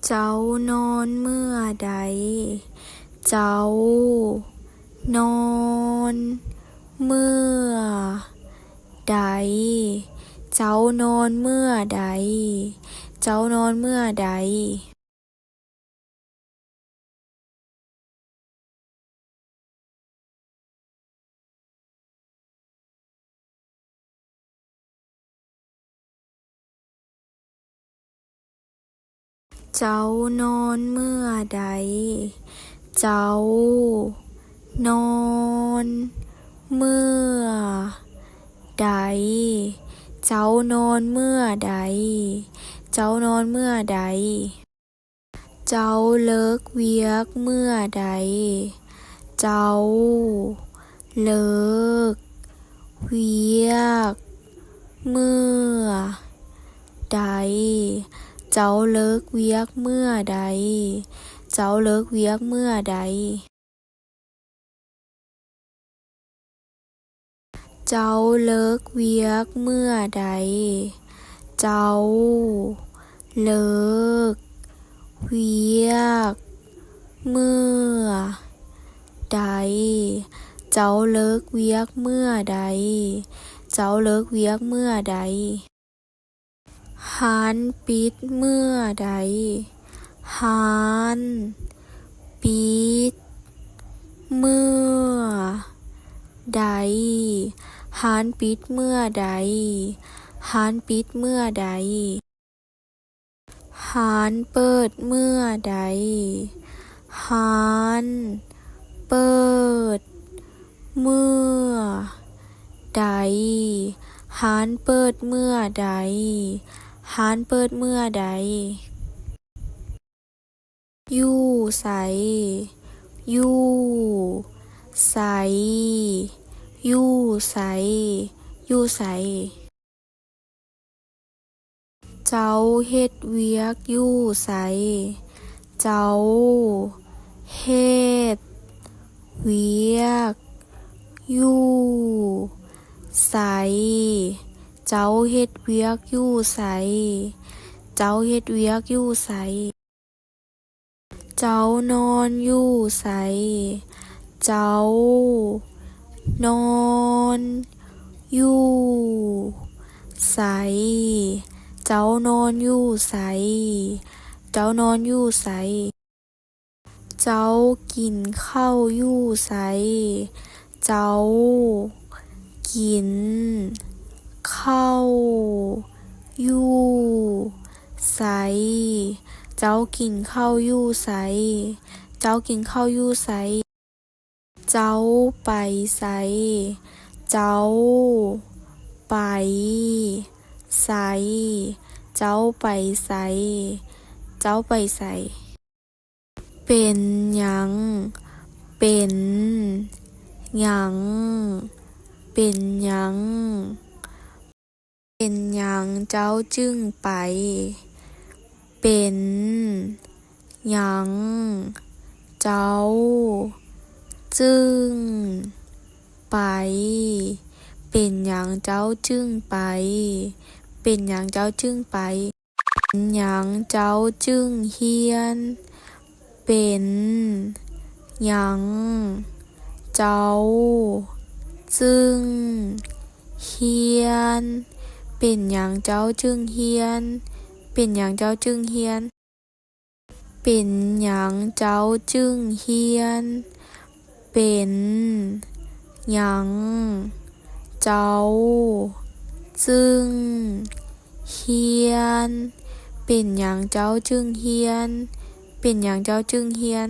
ເຈົ້ານອນເມື່ອໃດ? ເຈົ້ານອນເມື່ອໃດ? ເຈົ້ານອນເມື່ອໃດ? ເຈົ້ານອນເມື່ອໃດ? ເຈົ້ານອນເມື່ອໃດ? ເຈົ້ານອນເມື່ອໃດ? ເຈົ້ານອນເມື່ອໃດ? ເຈົ້ານອນເມື່ອໃດ? ເຈົ້າເລີກວຽກເມື່ອໃດ? ເຈົ້າເລີກວຽກເມື່ອໃດ? ເຈົ້າເລີກວຽກເມື່ອໃດ? ເຈົ້າເລີກວຽກເມື່ອໃດ? ເຈົ້າເລີກວຽກເມື່ອໃດ? ເຈົ້າເລີກວຽກເມື່ອໃດ? ເຈົ້າເລີກວຽກເມື່ອໃດ? ເຈົ້າເລີກວຽກເມື່ອໃດ? ຮ້ານປິດເມື່ອໃດ? ຮ້ານປິດເມື່ອໃດ? ຮ້ານປິດເມື່ອໃດ? ຮ້ານປິດເມື່ອໃດ? ຮ້ານເປີດເມື່ອໃດ? ຮ້ານເປີດເມື່ອໃດ? ຮ້ານເປີດເມື່ອໃດ? ຮ້ານເປີດເມື່ອໃດ? ຢູ່ໃສ? ຢູ່ໃສ? ຢູ່ໃສ? ຢູ່ໃສ? ເຈົ້າເຮັດວຽກຢູ່ໃສ? ເຈົ້າເຮັດວຽກຢູ່ໃສ? ເຈົ້າເຮັດວຽກຢູ່ໃສ? ເຈົ້າເຮັດວຽກຢູ່ໃສ? ເຈົ້ານອນຢູ່ໃສ? ເຈົ້ານອນຢູ່ໃສ? ເຈົ້ານອນຢູ່ໃສ? ເຈົ້ານອນຢູ່ໃສ? ເຈົ້າກິນເຂົ້າຢູ່ໃສ? ເຈົ້າກິນເຂົ້າຢູ່ໃສ? ເຈົ້າກິນເຂົ້າຢູ່ໃສ? ເຈົ້າກິນເຂົ້າຢູ່ໃສ? ເຈົ້າໄປໃສ? ເຈົ້າໄປໃສ? ເຈົ້າໄປໃສ? ເຈົ້າໄປໃສ? ເປັນຫຍັງ? ເປັນຫຍັງ? ເປັນຫຍັງ? ເປັນຫຍັງເຈົ້າຈຶ່ງໄປ? ເປັນຫຍັງເຈົ້າຈຶ່ງໄປ? ເປັນຫຍັງເຈົ້າຈຶ່ງໄປ? ເປັນຫຍັງເຈົ້າຈຶ່ງໄປ? ເປັນຫຍັງເຈົ້າຈຶ່ງຮຽນ? ເປັນຫຍັງເຈົ້າຈຶ່ງຮຽນ? ເປັນຫຍັງເຈົ້າຈຶ່ງຮຽນ? ເປັນຫຍັງເຈົ້າຈຶ່ງຮຽນ? ເປັນຫຍັງເຈົ້າຈຶ່ງຮຽນ? ເປັນຫຍັງເຈົ້າຈຶ່ງຮຽນ? ເປັນຫຍັງເຈົ້າຈຶ່ງຮຽນ? ເປັນຫຍັງເຈົ້າຈຶ່ງຮຽນ?